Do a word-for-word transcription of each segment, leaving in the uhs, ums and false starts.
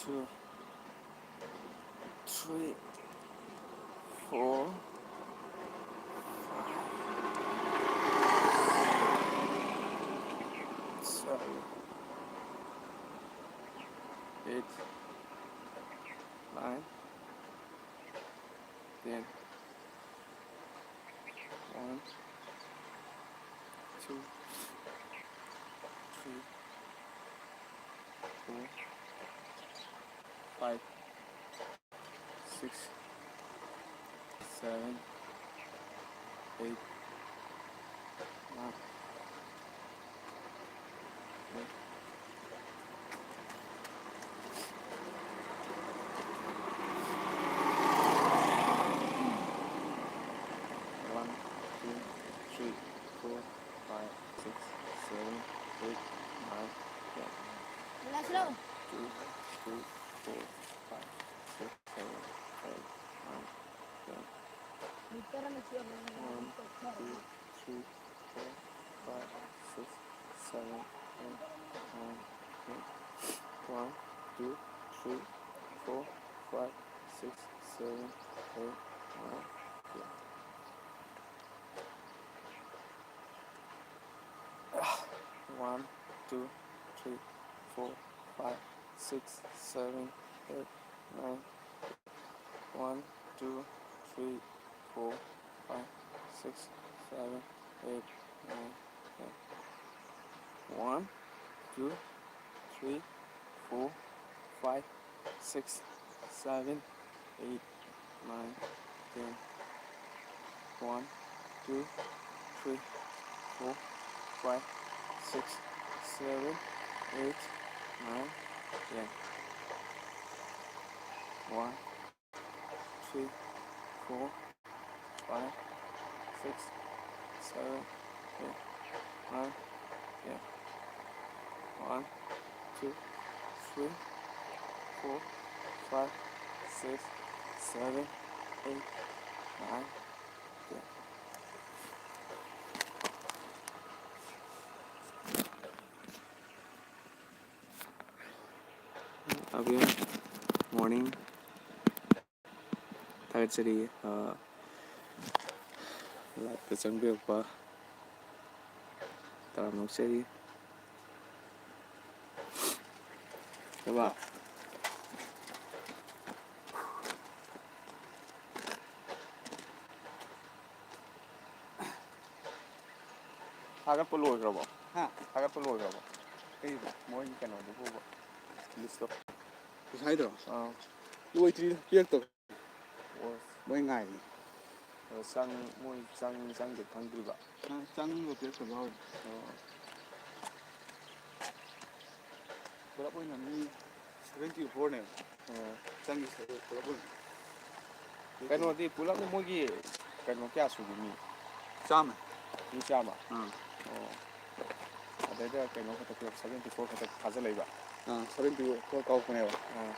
two, three, four, five, seven, eight, nine, ten. One, two, three, four, five, six, seven, eight, nine, ten. One, two, three, four, five, six, seven, eight, nine, ten. Relax lang. Two, three, four, five, six, seven, eight, nine, ten. One, two, three, four, five, six, seven, eight, nine, ten. One, two, three, four, five, six, seven, eight, nine, ten. One, two, three, four, five, six, seven, eight, nine. One, two, three, four, five, six, seven, eight, nine, ten. One, two, three, four, five, six, seven, eight, nine, ten. One, two, three, four, five, six, seven, eight, nine, ten. One, three, four, five, six, seven, eight, nine, ten. One, two, three, four, five, six, seven, eight, nine, ten. Love you. Morning. ꯊꯥꯒꯠꯆꯔꯤ꯫ ꯑ, live-ꯇ ꯆꯪꯕꯤꯔꯛꯄ ꯇꯔꯥꯝꯅ ꯑꯣꯛꯆꯔꯤ꯫ ꯀꯩꯕ? ꯊꯥꯒꯠꯄ ꯂꯣꯏꯈ꯭ꯔꯕꯣ? ꯍꯥ? ꯊꯥꯒꯠꯄ ꯂꯣꯏꯈ꯭ꯔꯕꯣ? ꯀꯩꯕ? ꯃꯣꯏꯒꯤ ꯀꯩꯅꯣꯗꯨꯕꯨꯕ, list-ꯇꯣ꯫ ꯉꯁꯥꯏꯗꯣ? ꯑꯥ꯫ ꯂꯣꯏꯗ꯭ꯔꯤ, ꯄꯤꯔꯛꯇꯧ꯫ ꯑꯣ꯫ ꯃꯣꯏ ꯉꯥꯏꯔꯤ꯫ ꯑꯣ, ꯆꯪ-, ꯃꯣꯏ ꯆꯪ-, ꯆꯪꯗꯦ ꯈꯪꯗ꯭ꯔꯤꯕ? ꯑꯥ, ꯆꯪꯕ ꯄꯤꯔꯛꯇꯕ ꯌꯥꯎꯔꯤ꯫ ꯑꯣ꯫ ꯄꯨꯂꯞ ꯑꯣꯏꯅ ꯃꯤ seventy four-ꯅꯦꯕ꯫ ꯑꯣ꯫ ꯆꯪꯉꯤꯁꯦ ꯄꯨꯂꯞ ꯑꯣꯏꯅ꯫ ꯀꯩꯅꯣꯗꯤ ꯄꯨꯂꯞꯅ ꯃꯣꯏꯒꯤ ꯀꯩꯅꯣ ꯀꯌꯥ ꯁꯨꯒꯦ ꯃꯤ? ꯆꯥꯝꯃ꯫ ꯃꯤ ꯆꯥꯝꯃ? ꯑꯥ꯫ ꯑꯣ꯫ ꯑꯗꯩꯗ ꯀꯩꯅꯣ ꯈꯛꯇ ꯄꯨꯂꯞ seventy four ꯈꯛꯇ ꯊꯥꯖꯤꯜꯂꯛꯏꯕ? ꯑꯥ, seventy four ꯀꯥꯎꯔꯛꯄꯅꯦꯕ꯫ ꯑꯥ꯫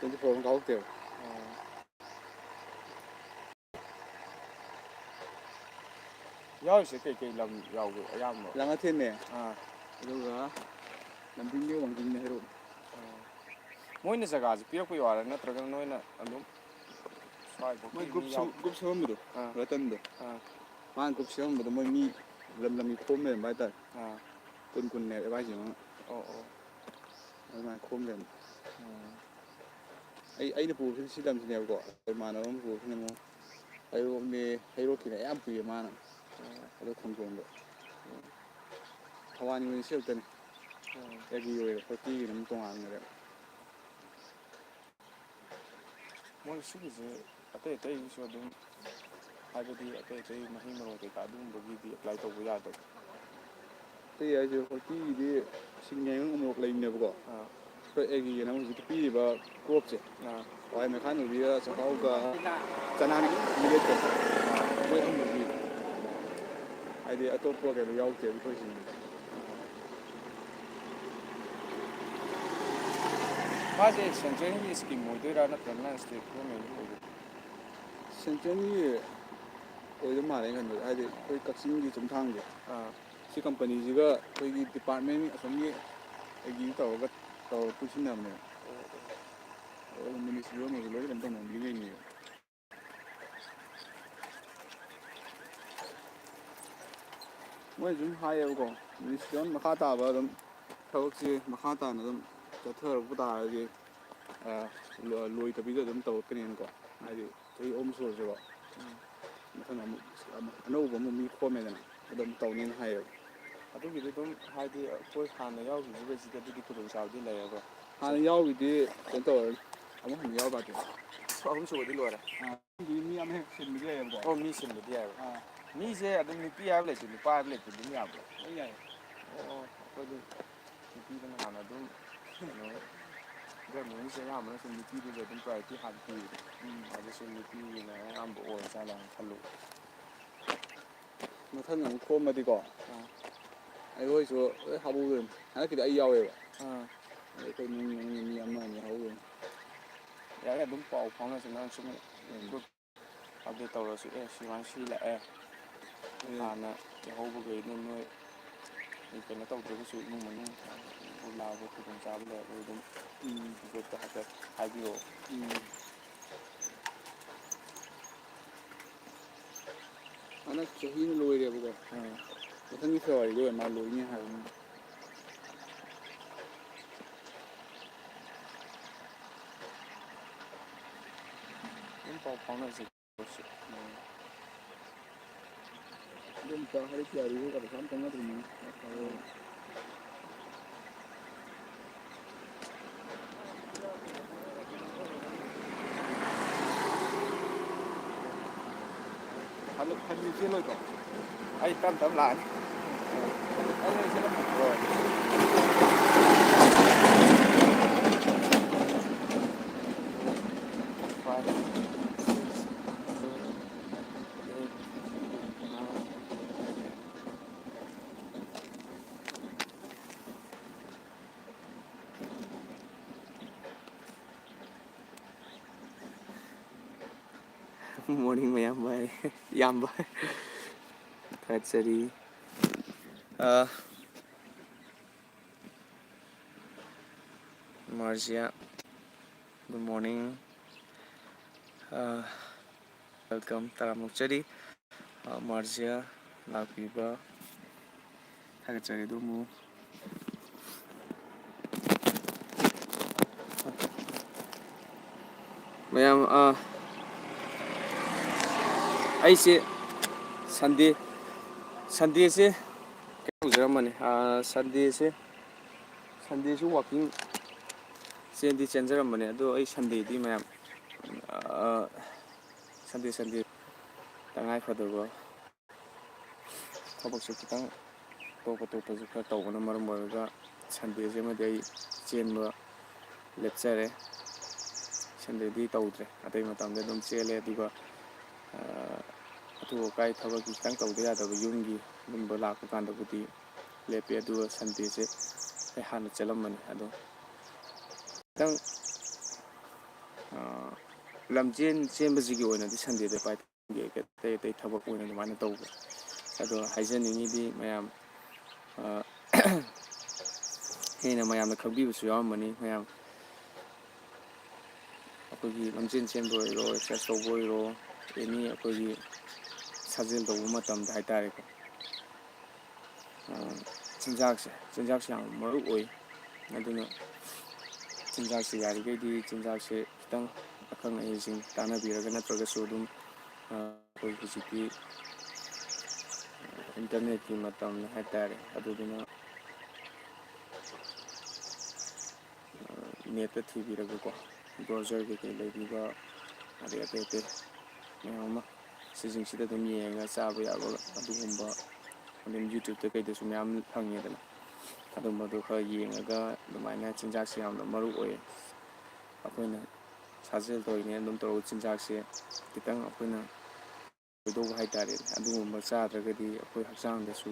Twenty four ꯑꯃ ꯀꯥꯎꯔꯛꯇꯦꯕ꯫ ꯑꯣ꯫ ꯌꯥꯎꯔꯤꯁꯦ ꯀꯩꯀꯩ ꯂꯝ ꯌꯥꯎꯒꯦ ꯑꯌꯥꯝꯕ? ꯂꯥꯡꯉꯊꯦꯜꯅꯦ꯫ ꯑꯥ꯫ ꯑꯗꯨꯒ ꯂꯝꯗꯤꯡꯒꯤ ꯋꯥꯡꯖꯤꯡꯅꯦ ꯍꯩꯔꯣꯛ꯫ ꯑꯣ꯫ ꯃꯣꯏꯅ ꯖꯒꯥꯁꯦ ꯄꯤꯔꯛꯄꯩ ꯋꯥꯔ ꯅꯠꯇ꯭ꯔꯒꯅ ꯅꯣꯏꯅ ꯑꯗꯨꯝ ꯁ꯭ꯋꯥꯏꯐꯥꯎꯀꯤ ꯃꯣꯏ group ꯃꯤ ꯌꯥꯎ-, ꯁꯦꯝ-, group ꯁꯦꯝꯃꯝꯕꯗꯣ, ꯑꯥ꯫ ꯔꯇꯟꯗꯣ꯫ ꯑꯥ꯫ ꯃꯥꯅ group ꯁꯦꯝꯃꯝꯕꯗꯣ ꯃꯣꯏ ꯃꯤ ꯂꯝ ꯂꯝꯒꯤ ꯈꯣꯝ ꯂꯩꯔꯝꯕ ꯍꯥꯏꯇꯥꯔꯦ꯫ ꯑꯥ꯫ ꯀꯨꯟ ꯀꯨꯟꯅꯦꯕ ꯑꯦꯚꯥꯏꯁ ꯑꯃ꯫ ꯑꯣ, ꯑꯣ꯫ ꯑꯗꯨꯃꯥꯏꯅ ꯈꯣꯝ ꯂꯩꯔꯝꯕ꯫ ꯎꯝ꯫ ꯑꯩ, ꯑꯩꯅ ꯄꯨꯕꯁꯤꯅ ꯁꯤ ꯂꯝꯁꯤꯅꯦꯕꯀꯣ꯫ ꯑꯩꯈꯣꯏ ꯏꯃꯥꯟꯅꯕ ꯑꯃ ꯄꯨꯕꯁꯤꯅ ꯑꯃꯨꯛ ꯍꯩꯔꯣꯛꯅꯦ, ꯍꯩꯔꯣꯛꯀꯤꯅ ꯑꯌꯥꯝꯕ ꯄꯨꯏꯌꯦ ꯃꯥꯅ꯫ ꯎꯝ꯫ ꯑꯗꯣ ꯈꯣꯡꯖꯣꯝꯗ꯫ ꯎꯝ꯫ ꯊꯧꯕꯥꯜꯒꯤ ꯑꯣꯏꯅ ꯁꯤ ꯈꯛꯇꯅꯤ꯫ ꯎꯝ꯫ ꯑꯦꯒ꯭ꯔꯤ ꯑꯣꯏꯔꯦ, ꯐꯣꯔꯇꯤꯒꯤꯅ ꯑꯃꯨꯛ ꯇꯣꯉꯥꯟꯈ꯭ꯔꯦ꯫ ꯃꯣꯏ ꯁꯤꯒꯤꯁꯦ ꯑꯇꯩ ꯑꯇꯩꯒꯤꯁꯨ ꯑꯗꯨꯝ, ꯍꯥꯏꯕꯗꯤ ꯑꯇꯩ ꯑꯇꯩ ꯃꯍꯩ ꯃꯔꯣꯡ ꯀꯩꯀꯥ ꯑꯗꯨꯒꯨꯝꯕꯒꯤꯗꯤ apply ꯇꯧꯕ ꯌꯥꯗꯕ꯭ꯔꯥ? ꯑꯇꯩ ꯍꯥꯏꯁꯦ ꯐꯣꯔꯇꯤꯒꯤꯗꯤ ꯁꯤꯡ ꯌꯥꯏꯉꯪ ꯎꯃꯣꯔꯣꯛ ꯂꯩꯕꯅꯦꯕꯀꯣ꯫ ꯑꯥ꯫ ꯑꯩꯈꯣꯏ ꯑꯦꯒ꯭ꯔꯤꯒꯤꯅ ꯍꯧꯖꯤꯛ ꯄꯤꯔꯤꯕ crop-ꯁꯦ, ꯑꯥ꯫ ꯍꯋꯥꯏ ꯃꯈꯥ ꯅꯨꯕꯤꯒ ꯆꯥꯛꯍꯥꯎꯒ ꯆꯅꯥꯒꯤ millet-ꯀ, ꯃꯣꯏ ꯑꯍꯨꯝꯗꯨꯒꯤ꯫ ꯍꯥꯏꯗꯤ ꯑꯇꯣꯞꯄ ꯀꯩꯅꯣ ꯌꯥꯎꯗꯦꯕ ꯑꯩꯈꯣꯏ ꯁꯤꯡꯁꯦ꯫ ꯃꯥꯁꯦ central-ꯒꯤ scheme ꯑꯣꯏꯗꯣꯏꯔꯥ ꯅꯠꯇ꯭ꯔꯒꯅ state government-ꯀꯤ ꯑꯣꯏꯗꯣꯏꯔꯥ? Central-ꯒꯤ ꯑꯣꯏꯗꯧ ꯃꯥꯜꯂꯦ ꯑꯩꯅ ꯈꯟꯕꯗ, ꯍꯥꯏꯗꯤ ꯑꯩꯈꯣꯏ ꯀꯛꯆꯤꯡꯒꯤ ꯆꯨꯝꯊꯥꯡꯁꯦ꯫ ꯑꯥ꯫ ꯁꯤ company-ꯁꯤꯒ ꯑꯩꯈꯣꯏꯒꯤ department ꯑꯁꯣꯝꯒꯤ ꯑꯩꯒꯤ ꯇꯧꯔꯒ, ꯇꯧꯔꯒ ꯄꯨꯟꯁꯤꯟꯅꯕꯅꯦꯕ꯫ ꯑꯣ, ꯑꯣ꯫ ꯑꯗꯨꯝ ꯃꯤꯅꯤꯁꯇ꯭ꯔꯤ ꯑꯃꯁꯨ ꯂꯣꯏꯅ ꯀꯩꯅꯣ ꯇꯧꯅꯕꯤꯗꯣꯏꯅꯦꯕ꯫ ꯃꯣꯏ ꯑꯗꯨꯝ ꯍꯥꯏꯌꯦꯕꯀꯣ, ꯃꯤꯅꯤꯁꯇ꯭ꯔꯤ ꯑꯃ ꯃꯈꯥ ꯇꯥꯕ ꯑꯗꯨꯝ ꯊꯕꯛꯁꯤ ꯃꯈꯥ ꯇꯥꯅ ꯑꯗꯨꯝ ꯆꯠꯊꯔꯛꯄ ꯇꯥꯔꯒꯗꯤ, ꯑ, ꯂꯣ-, ꯂꯣꯏꯗꯕꯤꯗ ꯑꯗꯨꯝ ꯇꯧꯔꯛꯀꯅꯤꯅꯀꯣ꯫ ꯍꯥꯏꯗꯤ ꯆꯍꯤ ꯑꯍꯨꯝ ꯁꯨꯔꯁꯦꯕ, ꯎꯝ꯫ ꯃꯊꯪ ꯑꯃꯨꯛ, ꯑꯃꯨꯛ ꯑꯅꯧꯕ ꯑꯃꯨꯛ ꯃꯤ ꯈꯣꯝꯃꯦꯗꯅ, ꯑꯗꯨꯝ ꯇꯧꯅꯤꯅ ꯍꯥꯏꯌꯦꯕ꯫ ꯑꯗꯨꯒꯤꯗꯤ ꯑꯗꯨꯝ ꯍꯥꯏꯗꯤ ꯑꯩꯈꯣꯏ ꯍꯥꯟꯅ ꯌꯥꯎꯈꯤꯕꯁꯤꯗ ꯑꯗꯨꯗꯤ ꯈꯨꯗꯣꯡꯆꯥꯕꯗꯤ ꯂꯩꯔꯕ꯭ꯔꯣ? ꯍꯥꯟꯅ ꯌꯥꯎꯈꯤꯗꯤ ꯀꯩꯅꯣ ꯇꯧꯔꯅꯤ, ꯑꯃꯨꯛ ꯍꯟꯅ ꯌꯥꯎꯔꯀꯥꯟꯗ꯫ ꯑꯍꯨꯝ ꯁꯨꯕꯗꯤ ꯂꯣꯏꯔꯦ꯫ ꯑꯥ, ꯑꯗꯨꯗꯤ ꯃꯤ ꯑꯃ ꯍꯦꯛ ꯁꯤꯟꯕꯗꯤ ꯌꯥꯏꯌꯦꯕꯀꯣ꯫ ꯑꯣ, ꯃꯤ ꯁꯤꯟꯕꯗꯤ ꯌꯥꯏꯌꯦꯕ꯫ ꯑꯥ꯫ ꯃꯤꯁꯦ ꯑꯗꯨꯝ ꯅꯨꯄꯤ ꯍꯥꯏꯕ ꯂꯩꯇꯦ, ꯅꯨꯄꯥ ꯍꯥꯏꯕ ꯂꯩꯇꯦ, ꯑꯗꯨꯝ ꯌꯥꯕ꯭ꯔꯣ? ꯂꯣꯏ ꯌꯥꯏ꯫ ꯑꯣ, ꯑꯩꯈꯣꯏꯗꯤ ꯅꯨꯄꯤꯗꯅ ꯍꯥꯟꯅ ꯑꯗꯨꯝ ꯀꯩꯅꯣ, ꯒꯔꯃꯦꯟꯒꯤꯁꯦ ꯑꯌꯥꯝꯕꯅ ꯁꯨꯝ ꯅꯨꯄꯤꯗꯨꯗ ꯑꯗꯨꯝ ꯄ꯭ꯔꯥꯏꯌꯣꯔꯤꯇꯤ ꯍꯥꯟꯅ ꯄꯤꯕꯗꯣ꯫ ꯎꯝ꯫ ꯑꯗꯨꯁꯨ ꯅꯨꯄꯤꯒꯤꯅ ꯑꯌꯥꯝꯕ ꯑꯣꯏꯔꯖꯥꯠꯂꯥꯅ ꯈꯜꯂꯨꯕ꯫ ꯃꯊꯪ ꯑꯃꯨꯛ ꯈꯣꯝꯃꯗꯤꯀꯣ, ꯑꯥ꯫ ꯑꯩꯈꯣꯏꯁꯨ ꯂꯣꯏ ꯍꯥꯞꯍꯧꯗꯣꯏꯅꯤ꯫ ꯍꯟꯗꯛꯀꯤꯗꯤ ꯑꯩ ꯌꯥꯎꯋꯦꯕ꯫ ꯑꯥ꯫ ꯑꯗꯩ ꯑꯩꯈꯣꯏ ꯏꯃꯨꯡ ꯃꯅꯨꯡꯒꯤ ꯃꯤ ꯑꯃ ꯑꯅꯤ ꯍꯥꯞꯍꯧꯗꯣꯏꯅꯤ꯫ ꯌꯥꯔꯦ, ꯑꯗꯨꯝ ꯄꯥꯎ ꯐꯥꯎꯅꯁꯤ, ꯅꯪ ꯁꯨꯝ ꯎꯝ꯫ ꯒ꯭ꯔꯨꯞ ꯑꯞꯗꯦꯠ ꯇꯧꯔꯁꯨ, "ꯑꯦ, ꯁꯨꯃꯥꯏꯅ ꯁꯤ ꯂꯥꯛꯑꯦ"꯫ ꯎꯝ꯫ ꯍꯥꯟꯅ ꯌꯥꯎꯍꯧꯕꯈꯩꯗꯣ ꯅꯣꯏ ꯀꯩꯅꯣ ꯇꯧꯗ꯭ꯔꯒꯁꯨ ꯏꯃꯨꯡ ꯃꯅꯨꯡ ꯂꯥꯛꯄ ꯈꯨꯗꯣꯡꯆꯥꯕ ꯂꯩꯔꯒꯗꯤ ꯑꯗꯨꯝ ꯎꯝ꯫ ꯒ꯭ꯔꯨꯞꯇ ꯍꯥꯏꯐꯦꯠ ꯍꯥꯏꯕꯤꯔꯛꯑꯣ꯫ ꯎꯝ꯫ ꯍꯟꯗꯛ ꯆꯍꯤꯅ ꯂꯣꯏꯔꯦꯕꯀꯣ꯫ ꯑꯥ꯫ ꯃꯊꯪꯒꯤ ꯐꯦꯕ꯭ꯔꯨꯋꯥꯔꯤꯗ ꯑꯣꯏꯔ ꯃꯥꯜꯂꯦ ꯂꯣꯏꯅꯤ ꯍꯥꯏꯕꯅꯤ꯫ ꯑꯗꯨꯝ ꯄꯥꯎ ꯐꯥꯎꯅꯁꯤ꯫ ꯎꯝ꯫ ꯑꯗꯨꯝ ꯆꯥ ꯍꯥꯏꯔꯛꯄ ꯌꯥꯔꯤꯕ ꯀꯩꯁꯨ ꯌꯥꯝ ꯆꯪꯅꯗ꯭ꯔꯤꯕꯅꯤ꯫ ꯍꯜꯂꯣ, ꯍꯟꯕꯤ ꯆꯦꯜꯂꯣꯏꯗ꯭ꯔꯣ? ꯑꯩ ꯇꯞ ꯇꯞ ꯂꯥꯛꯑꯅꯤ꯫ ꯍꯣꯏ꯫ Morning, ꯃꯌꯥꯝꯕ꯫ ꯏꯌꯥꯝꯕ꯫ ꯊꯥꯒꯠꯆꯔꯤ꯫ ꯑ, ꯃꯥꯔꯖꯤꯌꯥ꯫ Good morning. ꯑ, welcome, ꯇꯔꯥꯝꯅ ꯑꯣꯛꯆꯔꯤ꯫ ꯑ, ꯃꯥꯔꯖꯤꯌꯥ ꯂꯥꯛꯄꯤꯕ ꯊꯥꯒꯠꯆꯔꯤ꯫ ꯑꯗꯨꯕꯨ ꯃꯌꯥꯝ, ꯑ, ꯑꯩꯁꯦ Sunday, Sundayꯁꯦ ꯀꯩꯅꯣ ꯇꯧꯖꯔꯝꯕꯅꯤ꯫ ꯑ, Sundayꯁꯦ, Sundayꯁꯨ walking ꯆꯦꯟꯗꯤ ꯆꯦꯟꯖꯔꯝꯕꯅꯦ, ꯑꯗꯣ ꯑꯩ Sundayꯗꯤ ꯃꯌꯥꯝ, ꯑ, Sunday, Sunday ꯇꯉꯥꯏ ꯐꯗꯕ ꯊꯕꯛꯁꯨ ꯈꯤꯇꯪ ꯑꯇꯣꯞ ꯑꯇꯣꯞꯄꯁꯨ ꯈꯔ ꯇꯧꯕꯅ ꯃꯔꯝ ꯑꯣꯏꯔꯒ Sundayꯁꯤꯃꯗꯤ ꯑꯩ ꯆꯦꯟꯕ ꯂꯦꯞꯆꯔꯦ꯫ Sundayꯗꯤ ꯇꯧꯗ꯭ꯔꯦ, ꯑꯇꯩ ꯃꯇꯝꯗ ꯑꯗꯨꯝ ꯆꯦꯜꯂꯦ꯫ ꯑꯗꯨꯒ, ꯑ, ꯑꯊꯨ ꯑꯀꯥꯏ ꯊꯕꯛꯀꯤ ꯈꯤꯇꯪ ꯇꯧꯗ ꯌꯥꯗꯕ ꯌꯨꯝꯒꯤ ꯑꯗꯨꯝꯕ ꯂꯥꯛꯄ ꯀꯥꯟꯗꯕꯨꯗꯤ ꯂꯦꯞꯄꯦ꯫ ꯑꯗꯨꯒ Sundayꯁꯦ ꯑꯩ ꯍꯥꯟꯅ ꯆꯦꯜꯂꯝꯕꯅꯤ꯫ ꯑꯗꯣ ꯈꯤꯇꯪ, ꯑ, ꯂꯝꯖꯦꯟ ꯆꯦꯟꯕꯁꯤꯒꯤ ꯑꯣꯏꯅꯗꯤ Sundayꯗ ꯄꯥꯏ꯫ ꯑꯇꯩ ꯑꯇꯩ ꯊꯕꯛ ꯑꯣꯏꯅ ꯑꯗꯨꯃꯥꯏꯅ ꯇꯧꯕ꯫ ꯑꯗꯣ ꯍꯥꯏꯖꯅꯤꯡꯉꯤꯗꯤ ꯃꯌꯥꯝ, ꯑ, ꯍꯦꯟꯅ ꯃꯌꯥꯝꯅ ꯈꯪꯕꯤꯕꯁꯨ ꯌꯥꯎꯔꯝꯃꯅꯤ꯫ ꯃꯌꯥꯝ ꯑꯩꯈꯣꯏꯒꯤ ꯂꯝꯖꯦꯟ ꯆꯦꯟꯕ ꯑꯣꯏꯔꯣ, exercise ꯇꯧꯕ ꯑꯣꯏꯔꯣ, any ꯑꯩꯈꯣꯏꯒꯤ ꯁꯥꯖꯦꯜ ꯇꯧꯕ ꯃꯇꯝꯗ ꯍꯥꯏꯇꯥꯔꯦꯀꯣ, ꯑ, ꯆꯤꯟꯖꯥꯛꯁꯦ, ꯆꯤꯟꯖꯥꯛꯁꯦ ꯌꯥꯝ ꯃꯔꯨ ꯑꯣꯏ꯫ ꯑꯗꯨꯅ ꯆꯤꯟꯖꯥꯛꯁꯦ ꯌꯥꯔꯤꯈꯩꯗꯤ ꯆꯤꯟꯖꯥꯛꯁꯦ ꯈꯤꯇꯪ ꯑꯈꯪ ꯑꯍꯩꯁꯤꯡ ꯇꯥꯟꯅꯕꯤꯔꯒ ꯅꯠꯇ꯭ꯔꯒꯁꯨ ꯑꯗꯨꯝ, ꯑ, ꯑꯩꯈꯣꯏ ꯍꯧꯖꯤꯛꯇꯤ internetꯀꯤ ꯃꯇꯝꯅꯤ ꯍꯥꯏꯇꯥꯔꯦ꯫ ꯑꯗꯨꯗꯨꯅ, ꯑ, netꯇ ꯊꯤꯕꯤꯔꯒꯀꯣ, browser ꯀꯩꯀꯩ ꯂꯩꯕꯤꯕ, ꯑꯗꯩ ꯑꯇꯩ ꯑꯇꯩ ꯃꯌꯥꯝ ꯑꯃ ꯁꯤꯁꯤꯡꯁꯤꯗ ꯑꯗꯨꯝ ꯌꯦꯡꯉꯒ ꯆꯥꯕ ꯌꯥꯕ ꯑꯗꯨꯒꯨꯝꯕ ꯑꯗꯨꯝ YouTubeꯇ ꯀꯩꯗꯁꯨ ꯃꯌꯥꯝ ꯐꯪꯉꯦꯗꯅ꯫ ꯑꯗꯨꯝꯕꯗꯣ ꯈꯔ ꯌꯦꯡꯉꯒ ꯑꯗꯨꯃꯥꯏꯅ ꯆꯤꯟꯖꯥꯛꯁꯦ ꯌꯥꯝꯅ ꯃꯔꯨ ꯑꯣꯏ꯫ ꯑꯩꯈꯣꯏꯅ ꯁꯥꯖꯦꯜ ꯇꯧꯔꯤꯅꯦꯅ ꯑꯗꯨꯝ ꯇꯧꯔꯒ ꯆꯤꯟꯖꯥꯛꯁꯦ ꯈꯤꯇꯪ ꯑꯩꯈꯣꯏꯅ ꯑꯣꯏꯗꯧꯕ ꯍꯥꯏꯇꯥꯔꯦꯅꯦ꯫ ꯑꯗꯨꯒꯨꯝꯕ ꯆꯥꯗ꯭ꯔꯒꯗꯤ ꯑꯩꯈꯣꯏ ꯍꯛꯆꯥꯡꯗꯁꯨ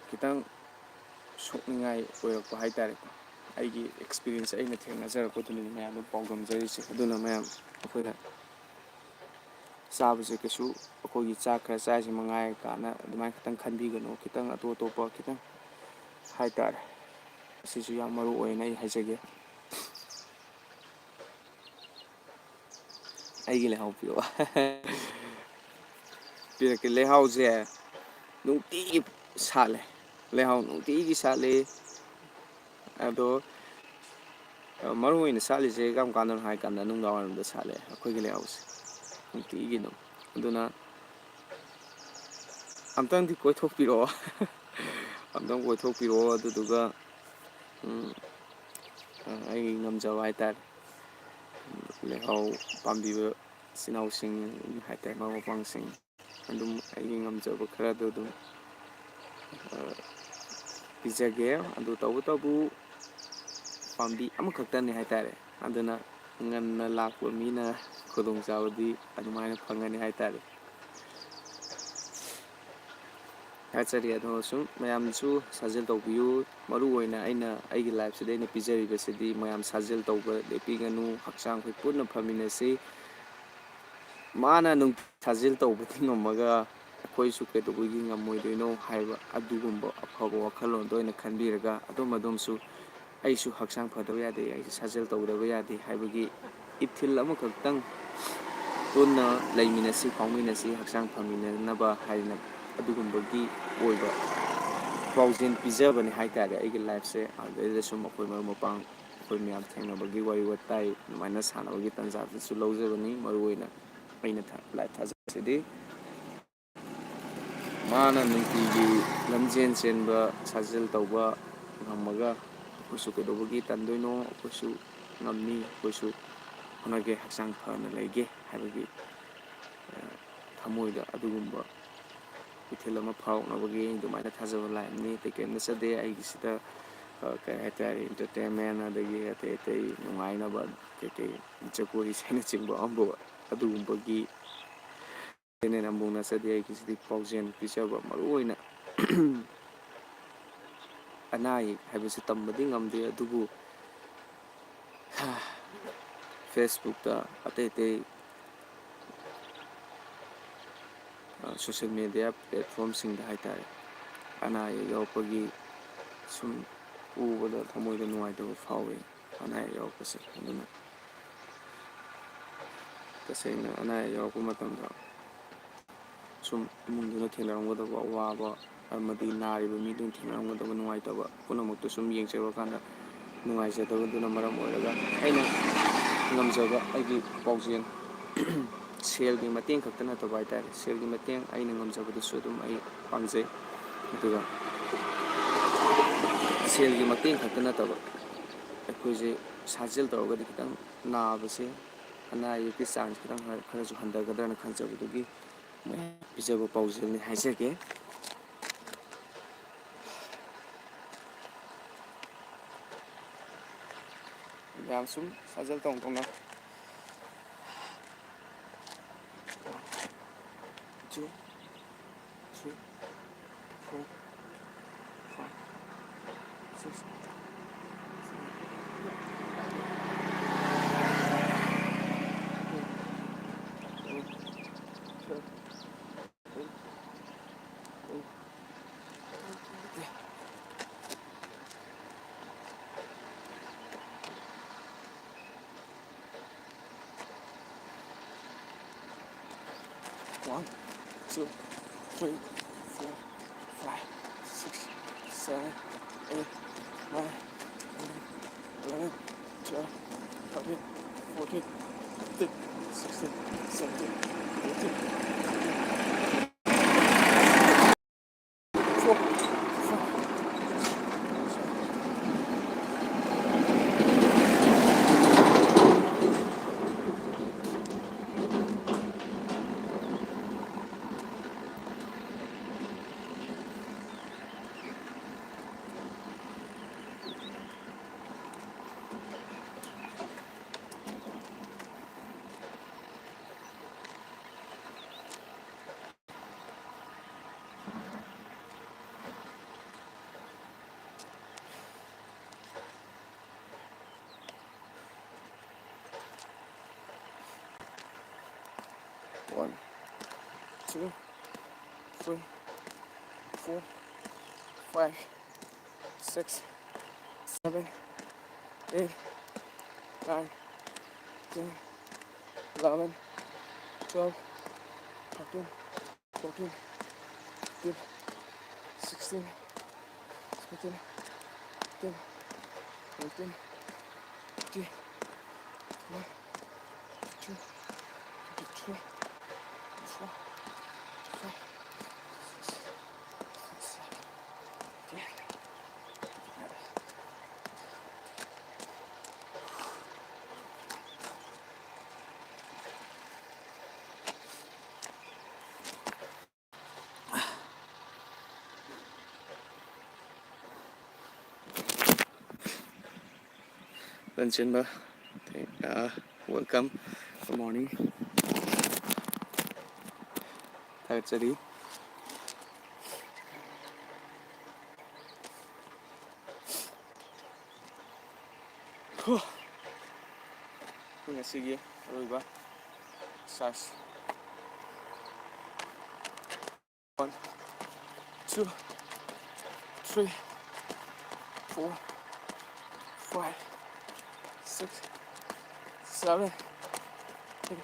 ꯈꯤꯇꯪ ꯁꯣꯛꯅꯤꯡꯉꯥꯏ ꯑꯣꯏꯔꯛꯄ ꯍꯥꯏꯇꯥꯔꯦꯀꯣ꯫ ꯑꯩꯒꯤ experience, ꯑꯩꯅ ꯊꯦꯡꯅꯖꯔꯛꯄꯗꯨꯅꯤ ꯃꯌꯥꯝꯗ ꯄꯥꯎꯗꯝꯖꯔꯤꯁꯦ꯫ ꯑꯗꯨꯅ ꯃꯌꯥꯝ ꯑꯩꯈꯣꯏꯅ ꯆꯥꯕꯁꯦ ꯀꯩꯁꯨ ꯑꯩꯈꯣꯏꯒꯤ ꯆꯥꯛ ꯈꯔ ꯆꯥꯏꯁꯤ ꯃꯉꯥꯏ ꯀꯥꯏꯅ ꯑꯗꯨꯃꯥꯏꯅ ꯈꯤꯇꯪ ꯈꯟꯕꯤꯒꯅꯨ꯫ ꯈꯤꯇꯪ ꯑꯇꯣꯞ ꯑꯇꯣꯞꯄ ꯈꯤꯇꯪ ꯍꯥꯏꯇꯥꯔꯦ, ꯑꯁꯤꯁꯨ ꯌꯥꯝ ꯃꯔꯨ ꯑꯣꯏꯅ ꯑꯩ ꯍꯥꯏꯖꯒꯦ꯫ ꯑꯩꯒꯤ ꯂꯩꯍꯥꯎ ꯄꯤꯔꯛꯑꯣ꯫ ꯄꯤꯔꯛꯀꯦ꯫ ꯂꯩꯍꯥꯎꯁꯦ ꯅꯨꯡꯇꯤꯒꯤ ꯁꯥꯠꯂꯦ꯫ ꯂꯩꯍꯥꯎ ꯅꯨꯡꯇꯤꯒꯤ ꯁꯥꯠꯂꯤ꯫ ꯑꯗꯣ, ꯑ, ꯃꯔꯨ ꯑꯣꯏꯅ ꯁꯥꯠꯂꯤꯁꯦ ꯀꯔꯝ ꯀꯥꯟꯗꯅꯣ ꯍꯥꯏ ꯀꯥꯟꯗ ꯅꯨꯡꯗꯥꯡ ꯋꯥꯏꯔꯝꯗ ꯁꯥꯠꯂꯦ ꯑꯩꯈꯣꯏꯒꯤ ꯂꯩꯍꯥꯎꯁꯦ ꯅꯨꯡꯇꯤꯒꯤ ꯑꯗꯨꯝ꯫ ꯑꯗꯨꯅ ꯑꯝꯇꯪꯗꯤ ꯀꯣꯏꯊꯣꯛꯄꯤꯔꯛꯑꯣ꯫ ꯑꯝꯇꯪ ꯀꯣꯏꯊꯣꯛꯄꯤꯔꯛꯑꯣ꯫ ꯑꯗꯨꯗꯨꯒ, ꯎꯝ, ꯑ, ꯑꯩꯒꯤ ꯉꯝꯖꯕ ꯍꯥꯏꯇꯥꯔꯦ꯫ ꯂꯩꯍꯥꯎ ꯄꯥꯝꯕꯤꯕ ꯏꯆꯤꯟ ꯏꯅꯥꯎꯁꯤꯡ ꯍꯥꯏꯇꯥꯔꯦ, ꯃꯔꯨꯞ ꯃꯄꯥꯡꯁꯤꯡ, ꯑꯗꯨꯝ ꯑꯩꯒꯤ ꯉꯝꯖꯕ ꯈꯔꯗꯣ ꯑꯗꯨꯝ, ꯑ, ꯄꯤꯖꯒꯦ꯫ ꯑꯗꯨ ꯇꯧꯕꯇꯕꯨ ꯄꯥꯝꯕꯤ ꯑꯃꯈꯛꯇꯅꯤ ꯍꯥꯏꯇꯥꯔꯦ꯫ ꯑꯗꯨꯅ ꯉꯟꯅ ꯂꯥꯛꯄ ꯃꯤꯅ ꯈꯨꯗꯣꯡꯆꯥꯕꯗꯤ ꯑꯗꯨꯃꯥꯏꯅ ꯐꯪꯒꯅꯤ ꯍꯥꯏꯇꯥꯔꯦ꯫ ꯊꯥꯒꯠꯆꯔꯤ꯫ ꯑꯗꯣ ꯁꯨꯝ ꯃꯌꯥꯝꯁꯨ ꯁꯥꯖꯦꯜ ꯇꯧꯕꯤꯌꯨ꯫ ꯃꯔꯨ ꯑꯣꯏꯅ ꯑꯩꯅ ꯑꯩꯒꯤ ꯂꯥꯏꯐꯁꯤꯗ ꯑꯩꯅ ꯄꯤꯖꯔꯤꯕꯁꯤꯗꯤ ꯃꯌꯥꯝ ꯁꯥꯖꯦꯜ ꯇꯧꯕ ꯂꯦꯞꯄꯤꯒꯅꯨ, ꯍꯛꯆꯥꯡ ꯑꯩꯈꯣꯏ ꯄꯨꯟꯅ ꯐꯃꯤꯟꯅꯁꯤ꯫ ꯃꯥꯅ ꯅꯨꯡ-, ꯁꯥꯖꯦꯜ ꯇꯧꯕꯗꯤ ꯉꯝꯃꯒ ꯑꯩꯈꯣꯏꯁꯨ ꯀꯩꯗꯧꯕꯒꯤ ꯉꯝꯃꯣꯏꯗꯣꯏꯅꯣ ꯍꯥꯏꯕ ꯑꯗꯨꯒꯨꯝꯕ ꯑꯐꯕ ꯋꯥꯈꯜꯂꯣꯟꯗ ꯑꯣꯏꯅ ꯈꯟꯕꯤꯔꯒ ꯑꯗꯣꯝ ꯑꯗꯣꯝꯁꯨ ꯑꯩꯁꯨ ꯍꯛꯆꯥꯡ ꯐꯗꯕ ꯌꯥꯗꯦ, ꯑꯩꯁꯨ ꯁꯥꯖꯦꯜ ꯇꯧꯗꯕ ꯌꯥꯗꯦ ꯍꯥꯏꯕꯒꯤ ꯏꯊꯤꯜ ꯑꯃꯈꯛꯇꯪ ꯄꯨꯟꯅ ꯂꯩꯃꯤꯟꯅꯁꯤ, ꯐꯥꯎꯃꯤꯟꯅꯁꯤ, ꯍꯛꯆꯥꯡ ꯐꯃꯤꯟꯅꯅꯕ ꯍꯥꯏꯅ ꯑꯗꯨꯒꯨꯝꯕꯒꯤ ꯑꯣꯏꯕ ꯄꯥꯎꯖꯦꯜ ꯄꯤꯖꯕꯅꯤ ꯍꯥꯏꯇꯥꯔꯦ꯫ ꯑꯩꯒꯤ ꯂꯥꯏꯐꯁꯦ ꯑꯗꯨꯗꯩꯗ ꯁꯨꯝ ꯑꯩꯈꯣꯏ ꯃꯔꯨꯞ ꯃꯄꯥꯡ ꯑꯩꯈꯣꯏ ꯃꯌꯥꯝ ꯊꯦꯡꯅꯕꯒꯤ ꯋꯥꯔꯤ ꯋꯥꯇꯥꯏ ꯑꯗꯨꯃꯥꯏꯅ ꯁꯥꯟꯅꯕꯒꯤ ꯇꯥꯟꯖꯥꯗꯨꯁꯨ ꯂꯧꯖꯕꯅꯤ꯫ ꯃꯔꯨ ꯑꯣꯏꯅ ꯑꯩꯅ ꯊꯥ-, ꯂꯥꯏꯐ ꯊꯥꯖꯕꯁꯤꯗꯤ ꯃꯥꯅ ꯅꯨꯡꯇꯤꯒꯤ ꯂꯝꯖꯦꯟ ꯆꯦꯟꯕ, ꯁꯥꯖꯦꯜ ꯇꯧꯕ ꯉꯝꯃꯒ ꯑꯩꯈꯣꯏꯁꯨ ꯀꯩꯗꯧꯕꯒꯤ ꯇꯟꯗꯣꯏꯅꯣ? ꯑꯩꯈꯣꯏꯁꯨ ꯉꯝꯅꯤ, ꯑꯩꯈꯣꯏꯁꯨ ꯍꯣꯠꯅꯒꯦ, ꯍꯛꯆꯥꯡ ꯐꯅ ꯂꯩꯒꯦ ꯍꯥꯏꯕꯒꯤ, ꯑ, ꯊꯃꯣꯏꯗ ꯑꯗꯨꯒꯨꯝꯕ ꯏꯊꯤꯜ ꯑꯃ ꯐꯥꯎꯔꯛꯅꯕꯒꯤ ꯑꯗꯨꯃꯥꯏꯅ ꯊꯥꯖꯕ ꯂꯥꯛꯏꯕꯅꯤ꯫ ꯑꯇꯩ ꯀꯔꯤꯝ ꯅꯠꯆꯗꯦ꯫ ꯑꯩꯒꯤꯁꯤꯗ, ꯑ, ꯀꯔꯤ ꯍꯥꯏꯇꯥꯔꯦ, entertainment ꯑꯗꯒꯤ ꯑꯇꯩ ꯑꯇꯩ ꯅꯨꯡꯉꯥꯏꯅꯕ ꯀꯩꯀꯩ ꯖꯒꯣꯏ ꯑꯁꯤꯅꯆꯤꯡꯕ ꯑꯃꯕꯨ ꯑꯗꯨꯒꯨꯝꯕꯒꯤ ꯆꯦꯅꯦꯜ ꯑꯃꯕꯨ ꯅꯠꯆꯗꯦ꯫ ꯑꯩꯒꯤꯁꯤꯗꯤ ꯄꯥꯎꯖꯦꯜ ꯄꯤꯖꯕ, ꯃꯔꯨ ꯑꯣꯏꯅ ꯑꯅꯥ ꯑꯌꯦꯛ ꯍꯥꯏꯕꯁꯤ ꯇꯝꯕꯗꯤ ꯉꯝꯗꯦ, ꯑꯗꯨꯕꯨ ꯐꯦꯁꯕꯨꯛꯇ ꯑꯇꯩ ꯑꯇꯩ, ꯑ, ꯁꯣꯁꯦꯜ ꯃꯦꯗꯤꯌꯥ ꯄ꯭ꯂꯦꯠꯐꯣꯝꯁꯤꯡꯗ ꯍꯥꯏꯇꯥꯔꯦ, ꯑꯅꯥ ꯑꯌꯦꯛ ꯌꯥꯎꯔꯛꯄꯒꯤ ꯁꯨꯝ ꯎꯕꯗ ꯊꯃꯣꯏꯗ ꯅꯨꯡꯉꯥꯏꯇꯕ ꯐꯥꯎꯏ꯫ ꯑꯅꯥ ꯑꯌꯦꯛ ꯌꯥꯎꯔꯛꯄꯁꯦ꯫ ꯑꯗꯨꯅ ꯇꯁꯦꯡꯅ ꯑꯅꯥ ꯑꯌꯦꯛ ꯌꯥꯎꯔꯛꯄ ꯃꯇꯝꯗ ꯁꯨꯝ ꯏꯃꯨꯡꯗꯨꯅ ꯊꯦꯡꯅꯔꯝꯒꯗꯕ ꯑꯋꯥꯕ ꯑꯃꯗꯤ ꯅꯥꯔꯤꯕ ꯃꯤꯗꯨꯅ ꯊꯦꯡꯅꯔꯝꯒꯗꯕ ꯅꯨꯡꯉꯥꯏꯇꯕ ꯄꯨꯝꯅꯃꯛꯇꯨ ꯁꯨꯝ ꯌꯦꯡꯖꯔꯨꯔꯀꯥꯟꯗ ꯅꯨꯡꯉꯥꯏꯖꯗꯕꯗꯨꯅ ꯃꯔꯝ ꯑꯣꯏꯔꯒ ꯑꯩꯅ ꯉꯝꯖꯕ ꯑꯩꯒꯤ ꯄꯥꯎꯖꯦꯜ, ꯁꯦꯜꯒꯤ ꯃꯇꯦꯡ ꯈꯛꯇ ꯅꯠꯇꯕ ꯍꯥꯏꯇꯥꯔꯦ, ꯁꯦꯜꯒꯤ ꯃꯇꯦꯡ ꯑꯩꯅ ꯉꯝꯖꯕꯗꯨꯁꯨ ꯑꯗꯨꯝ ꯑꯩ ꯄꯥꯝꯖꯩ꯫ ꯑꯗꯨꯒ ꯁꯦꯜꯒꯤ ꯃꯇꯦꯡ ꯈꯛꯇ ꯅꯠꯇꯕ ꯑꯩꯈꯣꯏꯁꯦ ꯁꯥꯖꯦꯜ ꯇꯧꯔꯒꯗꯤ ꯈꯤꯇꯪ ꯅꯥꯕꯁꯦ, ꯑꯅꯥ ꯑꯌꯦꯛꯀꯤ ꯆꯥꯡꯁꯦ ꯈꯤꯇꯪ ꯈꯔꯁꯨ ꯍꯟꯊꯒꯗ꯭ꯔꯅ ꯈꯟꯖꯕꯗꯨꯒꯤ ꯃꯌꯥꯝ ꯄꯤꯖꯕ ꯄꯥꯎꯖꯦꯜꯅꯤ ꯍꯥꯏꯖꯒꯦ꯫ ꯃꯌꯥꯝ ꯁꯨꯝ ꯁꯥꯖꯦꯜ ꯇꯧ ꯇꯧꯅ꯫ Two, three, four, five, six, seven, eight, nine, ten, eleven, twelve, thirteen, fourteen, fifteen, sixteen, seventeen, eighteen, nineteen, twenty. One, two, three, four, five, six, seven, eight, nine, ten, eleven, twelve, thirteen, fourteen, fifteen, sixteen, seventeen, eighteen, nineteen. One, two, three, four, five, six, seven, eight, nine, ten, eleven, twelve, thirteen, fourteen, fifteen, sixteen, seventeen, eighteen, nineteen, twenty, twenty-one, twenty-two, twenty-three, twenty-four, twenty-five, twenty-six, twenty-seven, twenty-eight. ꯂꯟꯆꯦꯟꯕ, thank-, ꯑ, welcome. Good morning. ꯊꯥꯒꯠꯆꯔꯤ꯫ ꯍꯣ꯫ ꯉꯁꯤꯒꯤ ꯑꯔꯣꯏꯕ exercise꯫ One, two, three, four, five, six, seven, eight,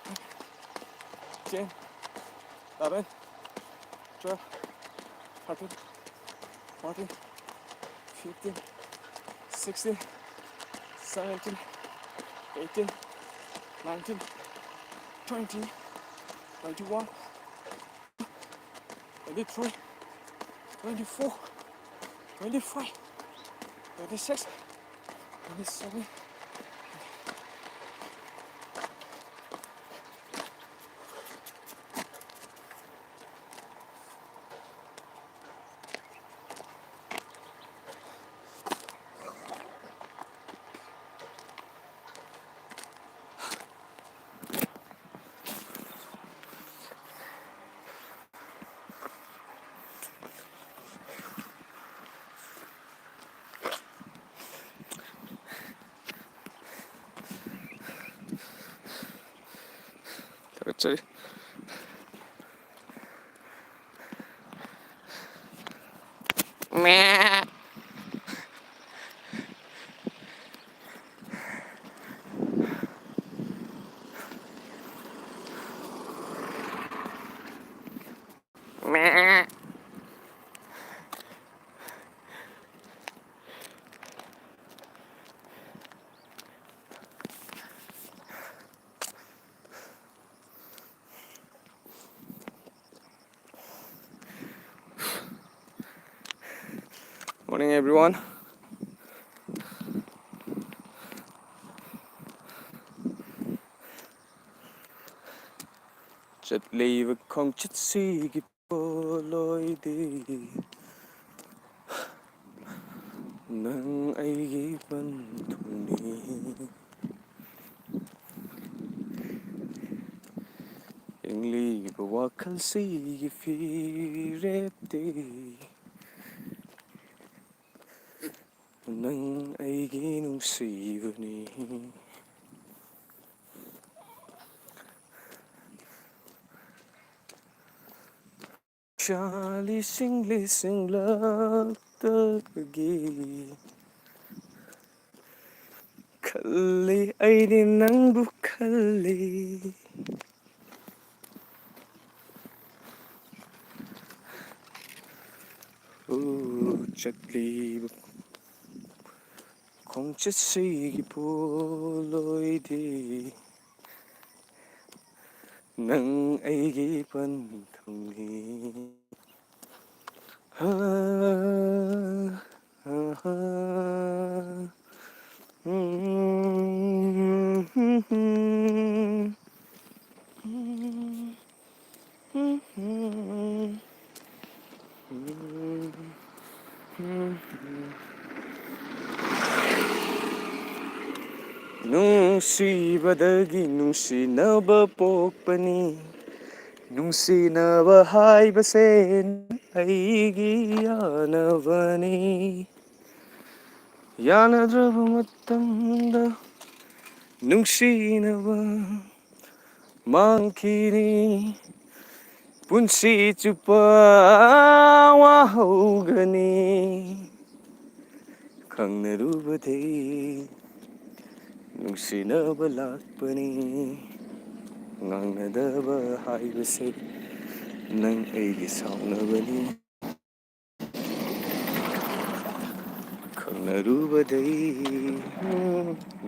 nine, ten, eleven, twelve, thirteen, fourteen, fifteen, sixteen, seventeen, eighteen, nineteen, twenty, twenty-one, twenty-three, twenty-four, twenty-five, twenty-six, twenty-seven. ꯊꯥꯒꯠꯆꯔꯤ꯫ ꯃꯦ꯫ Morning, everyone. ꯆꯠꯂꯤꯕ ꯈꯣꯡꯆꯠꯁꯤꯒꯤ ꯄꯣꯠꯂꯣꯏꯗꯤ ꯅꯪ ꯑꯩꯒꯤ ꯄꯟꯊꯨꯡꯅꯤ꯫ ꯍꯤꯡꯂꯤꯕ ꯋꯥꯈꯜꯁꯤꯒꯤ ꯐꯤꯔꯦꯞꯇꯤ ꯅꯪ ꯑꯩꯒꯤ ꯅꯨꯡꯁꯤꯕꯅꯤ꯫ ꯆꯥꯂꯤ ꯁꯤꯡꯂꯤ ꯁꯤꯡꯂꯛꯇꯒꯤ ꯈꯜꯂꯤ ꯑꯩꯗꯤ ꯅꯪꯕꯨ ꯈꯜꯂꯤ꯫ ꯎ, ꯆꯠꯂꯤꯕ ꯈꯣꯡꯆꯠꯁꯤꯒꯤ ꯄꯣꯠꯂꯣꯏꯗꯤ ꯅꯪ ꯑꯩꯒꯤ ꯄꯟꯊꯨꯡꯅꯤ꯫ ꯍꯥ, ꯍꯥ, ꯍꯥ꯫ ꯅꯨꯡꯁꯤꯕꯗꯒꯤ ꯅꯨꯡꯁꯤꯅꯕ ꯄꯣꯛꯄꯅꯤ꯫ ꯅꯨꯡꯁꯤꯅꯕ ꯍꯥꯏꯕꯁꯦ ꯑꯩꯒꯤ ꯌꯥꯅꯕꯅꯤ꯫ ꯌꯥꯅꯗ꯭ꯔꯕ ꯃꯇꯝꯗ ꯅꯨꯡꯁꯤꯅꯕ ꯃꯥꯡꯈꯤꯅꯤ꯫ ꯄꯨꯟꯁꯤ ꯆꯨꯞꯄ ꯋꯥꯍꯧꯒꯅꯤ꯫ ꯈꯪꯅꯔꯨꯕꯗꯤ ꯅꯨꯡꯁꯤꯅꯕ ꯂꯥꯛꯄꯅꯤ꯫ ꯉꯥꯡꯅꯗꯕ ꯍꯥꯏꯕꯁꯦ ꯅꯪ ꯑꯩꯒꯤ ꯁꯥꯎꯅꯕꯅꯤ꯫ ꯈꯪꯅꯔꯨꯕꯗꯩ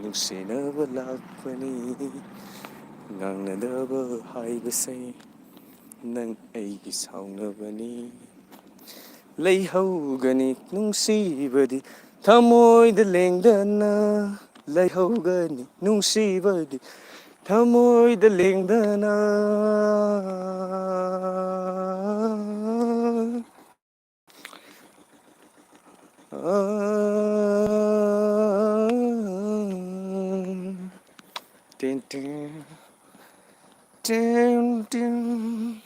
ꯅꯨꯡꯁꯤꯅꯕ ꯂꯥꯛꯄꯅꯤ꯫ ꯉꯥꯡꯅꯗꯕ ꯍꯥꯏꯕꯁꯦ ꯅꯪ ꯑꯩꯒꯤ ꯁꯥꯎꯅꯕꯅꯤ꯫ ꯂꯩꯍꯧꯒꯅꯤ ꯅꯨꯡꯁꯤꯕꯗꯤ ꯊꯃꯣꯏꯗ ꯂꯦꯡꯗꯅ, ꯂꯩꯍꯧꯒꯅꯤ ꯅꯨꯡꯁꯤꯕꯗꯤ ꯊꯃꯣꯏꯗ ꯂꯦꯡꯗꯅ꯫ ꯇꯤꯟ ꯇꯤꯟ, ꯇꯤꯟ ꯇꯤꯟ꯫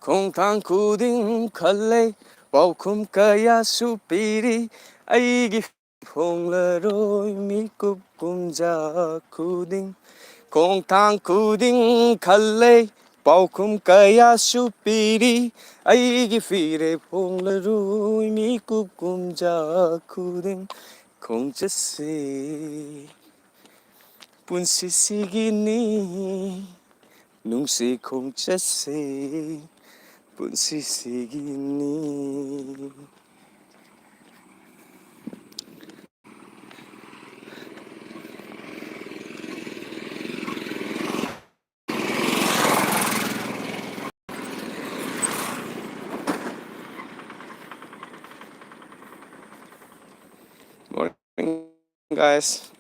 ꯈꯣꯡꯊꯥꯡ ꯈꯨꯗꯤꯡ ꯈꯜꯂꯦ, ꯄꯥꯎꯈꯨꯝ ꯀꯌꯥꯁꯨ ꯄꯤꯔꯤ꯫ ꯑꯩꯒꯤ ꯍꯣꯡꯂꯔꯣꯏ ꯃꯤꯀꯨꯞ ꯀꯨꯝꯖꯥ ꯈꯨꯗꯤꯡ꯫ ꯈꯣꯡꯊꯥꯡ ꯈꯨꯗꯤꯡ ꯈꯜꯂꯦ, ꯄꯥꯎꯈꯨꯝ ꯀꯌꯥꯁꯨ ꯄꯤꯔꯤ꯫ ꯑꯩꯒꯤ ꯐꯤꯔꯦꯞ ꯍꯣꯡꯂꯔꯣꯏ ꯃꯤꯀꯨꯞ ꯀꯨꯝꯖꯥ ꯈꯨꯗꯤꯡ꯫ ꯈꯣꯡꯆꯠꯁꯤ ꯄꯨꯟꯁꯤꯁꯤꯒꯤꯅꯤ, ꯅꯨꯡꯁꯤ ꯈꯣꯡꯆꯠꯁꯤ ꯄꯨꯟꯁꯤꯁꯤꯒꯤꯅꯤ꯫ Morning, guys.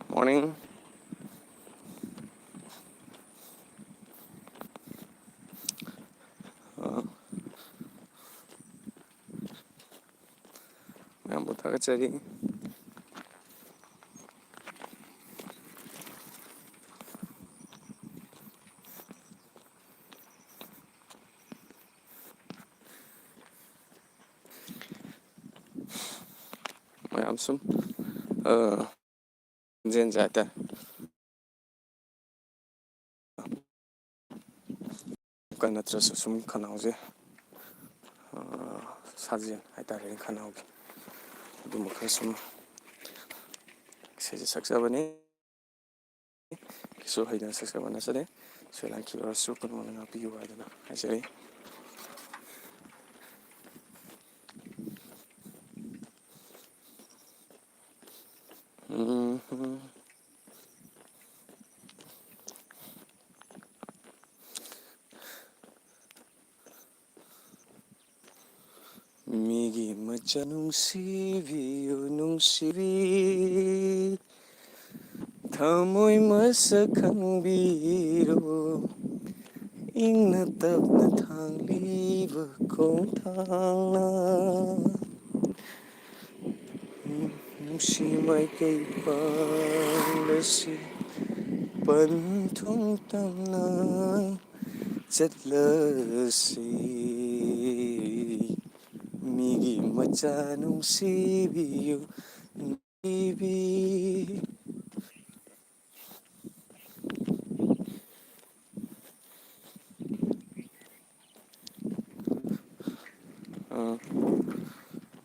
Morning. ꯑ, ꯃꯌꯥꯝꯕꯨ ꯊꯥꯒꯠꯆꯔꯤ꯫ ꯃꯌꯥꯝ ꯁꯨꯝ, ꯑ, ꯈꯣꯟꯖꯦꯜꯁꯦ ꯍꯥꯏꯇꯥꯔꯦ꯫ ꯀꯟ ꯅꯠꯇ꯭ꯔꯁꯨ ꯁꯨꯝ ꯈꯅꯥꯎꯁꯦ, ꯑ, ꯁꯥꯖꯦꯜ ꯍꯥꯏꯇꯥꯔꯦꯅꯦ, ꯈꯅꯥꯎꯒꯤ꯫ ꯑꯗꯨꯝꯕ ꯈꯔ ꯁꯨꯝ ꯏꯁꯩꯁꯦ ꯁꯛꯆꯕꯅꯤ꯫ ꯀꯩꯁꯨ ꯍꯩꯗꯅ ꯁꯛꯆꯕ ꯅꯠꯆꯗꯦ꯫ ꯁꯣꯏ ꯂꯥꯟꯈꯤꯕ ꯑꯣꯏꯔꯁꯨ ꯄꯨꯝꯅꯃꯛꯅ ꯉꯥꯛꯄꯤꯌꯨ ꯍꯥꯏꯗꯅ ꯍꯥꯏꯖꯔꯤ꯫ ꯃꯤꯒꯤ ꯃꯆꯥ ꯅꯨꯡꯁꯤꯕꯤꯌꯨ, ꯅꯨꯡꯁꯤꯕꯤ꯫ ꯊꯃꯣꯏ ꯃꯁꯛ ꯈꯪꯕꯤꯔꯣ, ꯏꯪꯅ ꯇꯞꯅ ꯊꯥꯡꯂꯤꯕ ꯈꯣꯡꯊꯥꯡꯅ꯫ ꯅꯨꯡꯁꯤ ꯃꯥꯏꯀꯩ ꯄꯥꯡꯂꯁꯤ, ꯄꯟꯊꯨꯡ ꯇꯝꯅ ꯆꯠꯂꯁꯤ꯫ ꯃꯤꯒꯤ ꯃꯆꯥ ꯅꯨꯡꯁꯤꯕꯤꯌꯨ, ꯅꯨꯡꯁꯤꯕꯤ꯫ ꯑꯥ,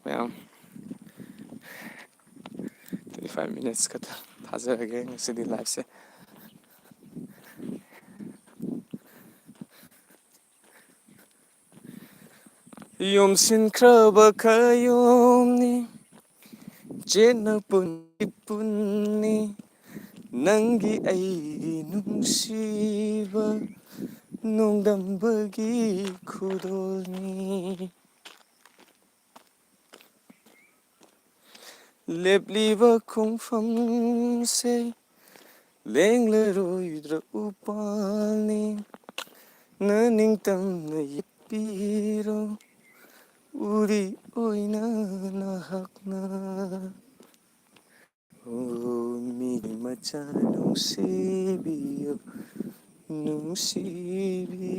ꯃꯌꯥꯝ, twenty five minutes ꯈꯛꯇ ꯊꯥꯖꯔꯒꯦ ꯉꯁꯤꯗꯤ liveꯁꯦ꯫ ꯌꯣꯝꯁꯤꯟꯈ꯭ꯔꯕ ꯈꯌꯣꯝꯅꯤ, ꯆꯦꯠꯅ ꯄꯨꯟꯗꯤ ꯄꯨꯟꯅꯤ, ꯅꯪꯒꯤ ꯑꯩꯒꯤ ꯅꯨꯡꯁꯤꯕ ꯅꯣꯡꯗꯝꯕꯒꯤ ꯈꯨꯗꯣꯜꯅꯤ꯫ ꯂꯦꯞꯂꯤꯕ ꯈꯣꯡꯐꯝꯁꯦ ꯂꯦꯡꯂꯔꯣꯏꯗ꯭ꯔ ꯎꯄꯥꯜꯅꯤ, ꯅ ꯅꯤꯡꯇꯝꯅ ꯌꯦꯠꯄꯤꯔꯣ, ꯎꯔꯤ ꯑꯣꯏꯅ ꯅꯍꯥꯛꯅ꯫ ꯑꯣ, ꯃꯤꯒꯤ ꯃꯆꯥ ꯅꯨꯡꯁꯤꯕꯤꯌꯨ, ꯅꯨꯡꯁꯤꯕꯤ꯫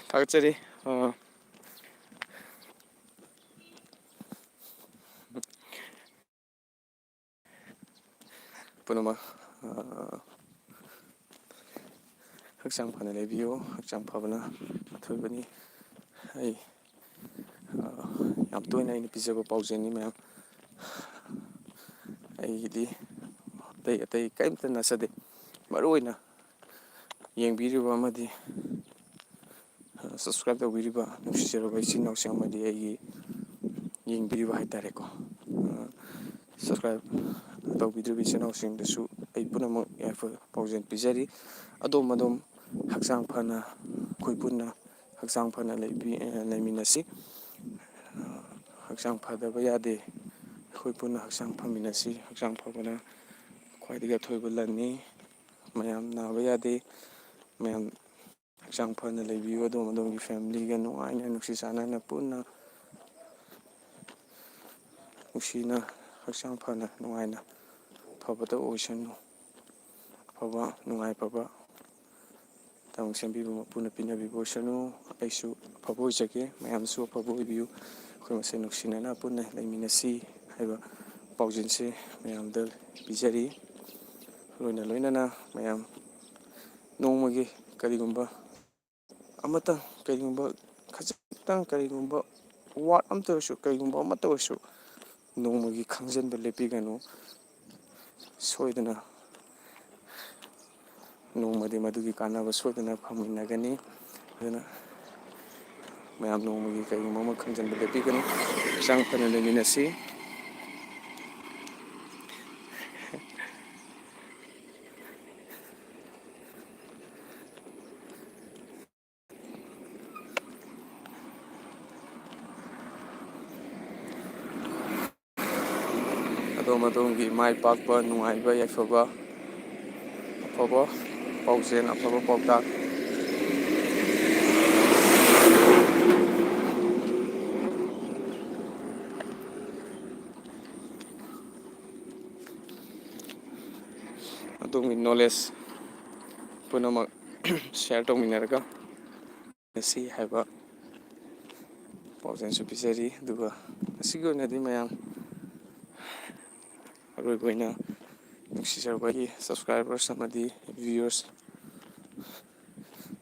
ꯊꯥꯒꯠꯆꯔꯤ꯫ ꯑ, ꯄꯨꯝꯅꯃꯛ, ꯑ, ꯍꯛꯆꯥꯡ ꯐꯅ ꯂꯩꯕꯤꯌꯨ꯫ ꯍꯛꯆꯥꯡ ꯐꯕꯅ ꯑꯊꯣꯏꯕꯅꯤ꯫ ꯑꯩ, ꯑ, ꯌꯥꯝ ꯇꯣꯏꯅ ꯑꯩꯅ ꯄꯤꯖꯕ ꯄꯥꯎꯖꯦꯜꯅꯤ ꯃꯌꯥꯝ꯫ ꯑꯩꯒꯤꯗꯤ ꯑꯇꯩ ꯑꯇꯩ ꯀꯔꯤꯝꯇ ꯅꯠꯆꯗꯦ꯫ ꯃꯔꯨ ꯑꯣꯏꯅ ꯌꯦꯡꯕꯤꯔꯤꯕ ꯑꯃꯗꯤ, ꯑ, subscribe ꯇꯧꯕꯤꯔꯤꯕ ꯅꯨꯡꯁꯤꯖꯔꯕ ꯏꯆꯤꯟ ꯏꯅꯥꯎꯁꯤꯡ ꯑꯃꯗꯤ ꯑꯩꯒꯤ ꯌꯦꯡꯕꯤꯔꯤꯕ ꯍꯥꯏ ꯇꯥꯔꯦꯀꯣ꯫ ꯑ, subscribe ꯇꯧꯕꯤꯗ꯭ꯔꯤꯕ ꯏꯆꯤꯟ ꯏꯅꯥꯎꯁꯤꯡꯗꯁꯨ ꯑꯩ ꯄꯨꯝꯅꯃꯛ ꯌꯥꯏꯐ ꯄꯥꯎꯖꯦꯜ ꯄꯤꯖꯔꯤ꯫ ꯑꯗꯣꯝ ꯑꯗꯣꯝ ꯍꯛꯆꯥꯡ ꯐꯅ, ꯑꯩꯈꯣꯏ ꯄꯨꯟꯅ ꯍꯛꯆꯥꯡ ꯐꯅ ꯂꯩꯕꯤ-, ꯑ, ꯂꯩꯃꯤꯟꯅꯁꯤ꯫ ꯑ, ꯍꯛꯆꯥꯡ ꯐꯗꯕ ꯌꯥꯗꯦ꯫ ꯑꯩꯈꯣꯏ ꯄꯨꯟꯅ ꯍꯛꯆꯥꯡ ꯐꯃꯤꯟꯅꯁꯤ꯫ ꯍꯛꯆꯥꯡ ꯐꯕꯅ ꯈ꯭ꯋꯥꯏꯗꯒꯤ ꯑꯊꯣꯏꯕ ꯂꯟꯅꯤ꯫ ꯃꯌꯥꯝ ꯅꯥꯕ ꯌꯥꯗꯦ꯫ ꯃꯌꯥꯝ ꯍꯛꯆꯥꯡ ꯐꯅ ꯂꯩꯕꯤꯌꯨ꯫ ꯑꯗꯣꯝ ꯑꯗꯣꯝꯒꯤ family ꯒ ꯅꯨꯡꯉꯥꯏꯅ, ꯅꯨꯡꯁꯤ ꯆꯥꯟꯅꯅ, ꯄꯨꯟꯅ ꯅꯨꯡꯁꯤꯅ, ꯍꯛꯆꯥꯡ ꯐꯅ, ꯅꯨꯡꯉꯥꯏꯅ, ꯑꯐꯕꯇ ꯑꯣꯏꯁꯅꯨ꯫ ꯑꯐꯕ, ꯅꯨꯡꯉꯥꯏꯐꯕ ꯇꯝ ꯁꯦꯝꯕꯤꯕ ꯃꯄꯨꯅ ꯄꯤꯅꯕꯤꯕ ꯑꯣꯏꯁꯅꯨ꯫ ꯑꯩꯁꯨ ꯑꯐꯕ ꯑꯣꯏꯖꯒꯦ, ꯃꯌꯥꯝꯁꯨ ꯑꯐꯕ ꯑꯣꯏꯕꯤꯌꯨ꯫ ꯑꯩꯈꯣꯏ ꯃꯁꯦꯟ ꯅꯨꯡꯁꯤꯅꯅ ꯄꯨꯟꯅ ꯂꯩꯃꯤꯟꯅꯁꯤ ꯍꯥꯏꯕ ꯄꯥꯎꯖꯦꯜꯁꯦ ꯃꯌꯥꯝꯗ ꯄꯤꯖꯔꯤ꯫ ꯂꯣꯏꯅ ꯂꯣꯏꯅꯅ ꯃꯌꯥꯝ ꯅꯣꯡꯃꯒꯤ ꯀꯔꯤꯒꯨꯝꯕ ꯑꯃꯇꯪ, ꯀꯔꯤꯒꯨꯝꯕ ꯈꯖꯤꯛꯇꯪ, ꯀꯔꯤꯒꯨꯝꯕ word ꯑꯃꯇ ꯑꯣꯏꯔꯁꯨ, ꯀꯔꯤꯒꯨꯝꯕ ꯑꯃꯠꯇ ꯑꯣꯏꯔꯁꯨ ꯅꯣꯡꯃꯒꯤ ꯈꯪꯖꯤꯟꯕ ꯂꯦꯞꯄꯤꯒꯅꯨ꯫ ꯁꯣꯏꯗꯅ ꯅꯣꯡꯃꯗꯤ ꯃꯗꯨꯒꯤ ꯀꯥꯟꯅꯕ ꯁꯣꯏꯗꯅ ꯐꯪꯃꯤꯟꯅꯒꯅꯤ꯫ ꯑꯗꯨꯅ ꯃꯌꯥꯝ ꯅꯣꯡꯃꯒꯤ ꯀꯔꯤꯒꯨꯝꯕ ꯑꯃ ꯈꯪꯖꯤꯟꯕ ꯂꯦꯞꯄꯤꯒꯅꯨ꯫ ꯍꯛꯆꯥꯡ ꯐꯅ ꯂꯩꯃꯤꯟꯅꯁꯤ꯫ ꯑꯗꯣꯝ ꯑꯗꯣꯝꯒꯤ ꯃꯥꯏ ꯄꯥꯛꯄ, ꯅꯨꯡꯉꯥꯏꯕ, ꯌꯥꯏꯐꯕ, ꯑꯐꯕ ꯄꯥꯎꯖꯦꯜ, ꯑꯐꯕ ꯄꯥꯎꯇꯥꯛ ꯑꯗꯣꯝꯒꯤ knowledge ꯄꯨꯝꯅꯃꯛ share ꯇꯧꯃꯤꯟꯅꯔꯒ ꯉꯁꯤ ꯍꯥꯏꯕ ꯄꯥꯎꯖꯦꯜꯁꯨ ꯄꯤꯖꯔꯤ꯫ ꯑꯗꯨꯒ ꯉꯁꯤꯒꯤ ꯑꯣꯏꯅꯗꯤ ꯃꯌꯥꯝ ꯑꯔꯣꯏꯕ ꯑꯣꯏꯅ ꯅꯨꯡꯁꯤꯖꯔꯕ ꯑꯩꯒꯤ subscribers ꯑꯃꯗꯤ viewers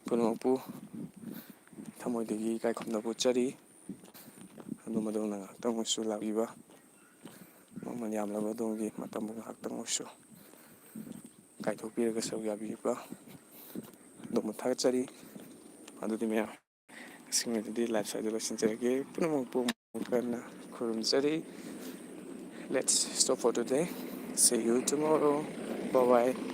ꯄꯨꯝꯅꯃꯛꯄꯨ ꯊꯃꯣꯏꯗꯒꯤ ꯏꯀꯥꯏ ꯈꯨꯝꯅꯕ ꯎꯠꯆꯔꯤ꯫ ꯑꯗꯣꯝ ꯑꯗꯣꯝꯅ ꯉꯥꯏꯍꯥꯛꯇꯪ ꯑꯣꯏꯁꯨ ꯂꯥꯛꯄꯤꯕ, ꯃꯃꯜ ꯌꯥꯝꯂꯕ ꯑꯗꯣꯝꯒꯤ ꯃꯇꯝꯕꯨ ꯉꯥꯏꯍꯥꯛꯇꯪ ꯑꯣꯏꯁꯨ ꯀꯥꯏꯊꯣꯛꯄꯤꯔꯒ ꯁꯔꯨꯛ ꯌꯥꯕꯤꯕ ꯑꯗꯣꯝꯕꯨ ꯊꯥꯒꯠꯆꯔꯤ꯫ ꯑꯗꯨꯗꯤ ꯃꯌꯥꯝ, ꯉꯁꯤꯒꯤꯗꯤ ꯂꯥꯏꯐ ꯁ꯭ꯇꯥꯏꯜꯗ ꯂꯣꯏꯁꯤꯟꯖꯔꯒꯦ꯫ ꯄꯨꯝꯅꯃꯛꯄꯨ ꯑꯃꯨꯛ ꯍꯟꯅ ꯈꯨꯔꯨꯝꯖꯔꯤ꯫ Let's stop for today. See you tomorrow. Bye bye.